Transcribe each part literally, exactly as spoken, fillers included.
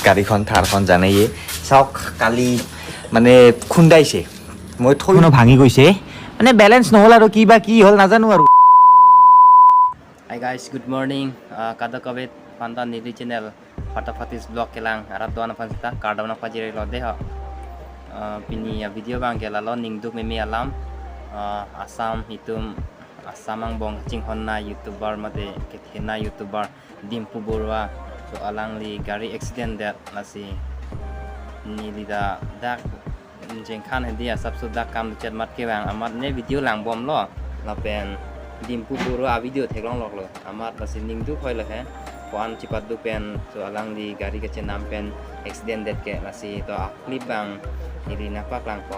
গাড়ীখন থাৰখন জানেয়ে। চাওক, কালি মানে খুন্দাইছে, মই থৈ কোনো ভাঙি গৈছে, মানে বেলেঞ্চ নহ'ল আৰু কিবা কি হ'ল নাজানো আৰু। Hi guys, good morning. Uh, kadokave aphanta neli channel Fatafati's Vlog kelang arat do-an aphan seta kardom nangpajirlo dei ho. Uh, pini avideo abangke lalo ningduk meme alam, uh, Assam itum, Assam angbong chinghonna YouTuber mate kethena YouTuber Dimpu Barua, so alangli gari accident det, lasi neli ta dak jengkhan hedi asapso dak kam chet mat kevang amat ne video langbomlo, lapen Dimpu Barua avideo theklongloklo amat, lasi ningduk hoilo he, ko-an chipaduk pen so alangli gari kachenam pen accident det ke, lasi to aclip abang ili nangpaklangpo.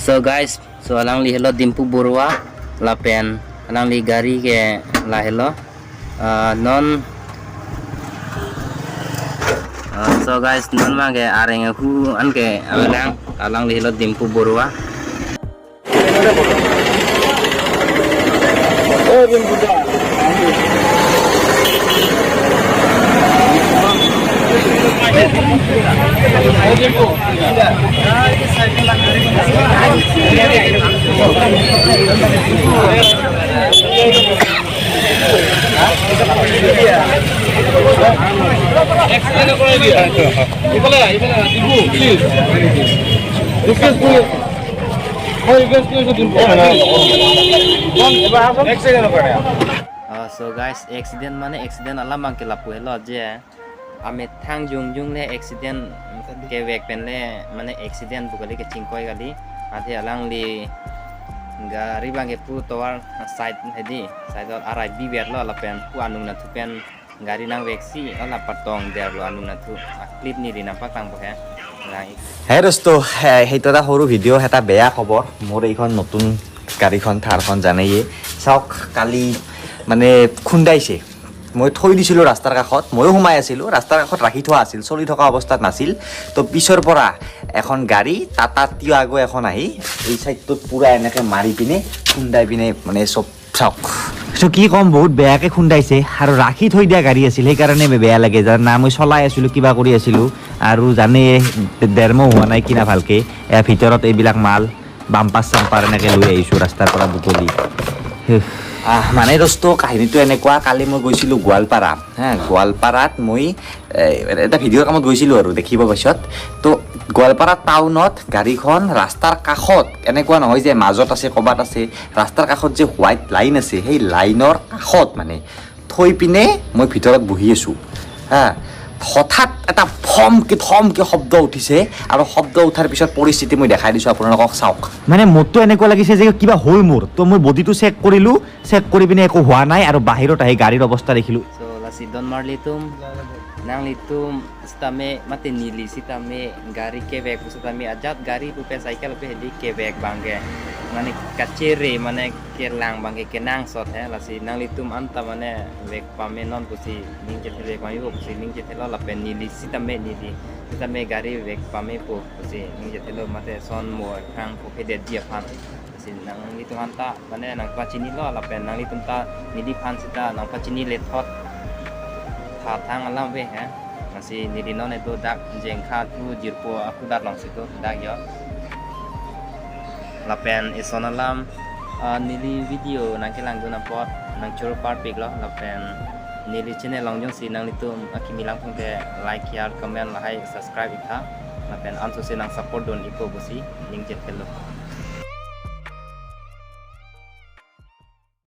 So guys, so alangli helo Dimpu Barua, lapen alangli gari ke la helo. Ah, non, ah, so guys, non abangke areng ahu anke avelang, alangli helo Dimpu Barua. Ah, so guys, accident mane accident alam abangke lapu helo je amethang jongjong le accident kevek pen le mane accident pu kali, kechingkoi kali. Athe alangli gari abangke pu tovar side hedi, side arai bi verlo, lapen pu anung nathu pen gari nangveksi, ala patong derlo anung nathu, aclip neli nangpaklangpo he. Lang ik- Hey দোস্ত, হে-, সেইটো এটা সৰু ভিডিঅ', এটা বেয়া খবৰ। মোৰ এইখন নতুন গাড়ীখন, থাৰখন জানেয়ে। চাওক, কালি মানে খুন্দাইছে। মই থৈ দিছিলোঁ ৰাস্তাৰ কাষত, ময়ো সোমাই আছিলোঁ, ৰাস্তাৰ কাষত ৰাখি থোৱা আছিল, চলি থকা অৱস্থাত নাছিল। তো পিছৰ পৰা এখন গাড়ী, টাটা টিয়াগো এখন আহি এই চাইডটোত পূৰা এনেকৈ মাৰি পিনে, খুন্দাই পিনে মানে চব চাওক। তো কি ক'ম, বহুত বেয়াকে খুন্দাইছে আৰু ৰাখি থৈ দিয়া গাড়ী আছিল, সেইকাৰণে বে-, বেয়া লাগে। যাৰ না মই চলাই আছিলোঁ, কিবা কৰি আছিলোঁ আৰু জানে ডেৰমো হোৱা নাই কিনা ভালকে। এয়া ভিতৰত এইবিলাক মাল, বাম্পাৰ চাম্পাৰ এনেকে লৈ আহিছোঁ ৰাস্তাৰ পৰা বুটলি। হেহ। আহ, মানে দোস্ত, কাহিনীটো এনেকুৱা, কালি মই গৈছিলোঁ গোৱালপাৰা, হা, গোৱালপাৰাত মই, এ, এটা ভিডিঅ'ৰ কামত গৈছিলোঁ আৰু দেখিব পাছত। তো গোৱালপাৰা টাউনত গাড়ীখন ৰাস্তাৰ কাষত, এনেকুৱা নহয় যে মাজত আছে, ক'ৰবাত আছে, ৰাস্তাৰ কাষত যে হোৱাইট লাইন আছে, সেই লাইনৰ কাষত মানে থৈ পিনে মই ভিতৰত বহি আছোঁ, হা। হঠাৎ এটা ফমকে থমকে শব্দ উঠিছে আৰু শব্দ উঠাৰ পিছত পৰিস্থিতি মই দেখাই দিছোঁ আপোনালোকক, চাওক। মানে মোৰতো এনেকুৱা লাগিছে যে কিবা হ'ল মোৰ, তো মই বডিটো চেক কৰিলোঁ, চেক কৰি পিনে একো হোৱা নাই আৰু বাহিৰত আহি গাড়ীৰ অৱস্থা দেখিলোঁ। So, lasi don marlitum, nanglitum sitame mate neli sitame gari kevek pu sitame ajat gari pupe cycle pe hedi kevek abangke mane kachere mane kelang abangke kenangsot he, lasi nanglitum anta mane vek pame non pusi ning chethele pame pu pusi ning chethelo, lapen neli sitame neli sitame gari vek pame pu pusi ning chethelo, mate son mo khang pu phe detji aphan. Lasi nanglitum anta mane nangpachinilo, lapen nanglitum ta neliphan seta nangpachini lethot. Tha thang alam ave he. Lasi neli non edo dak Jengkha thu jirpo aku dak alongsi do dak jo. Lapen eson alam, ah, neli video nangkelangdun apot nangchoro parpiklo, lapen neli channel along jongsi nanglitum akimi langpong te like, share, comment, lahai subscribe ik tha. Lapen anso si nang support dun ikpo pusi ning chethelo.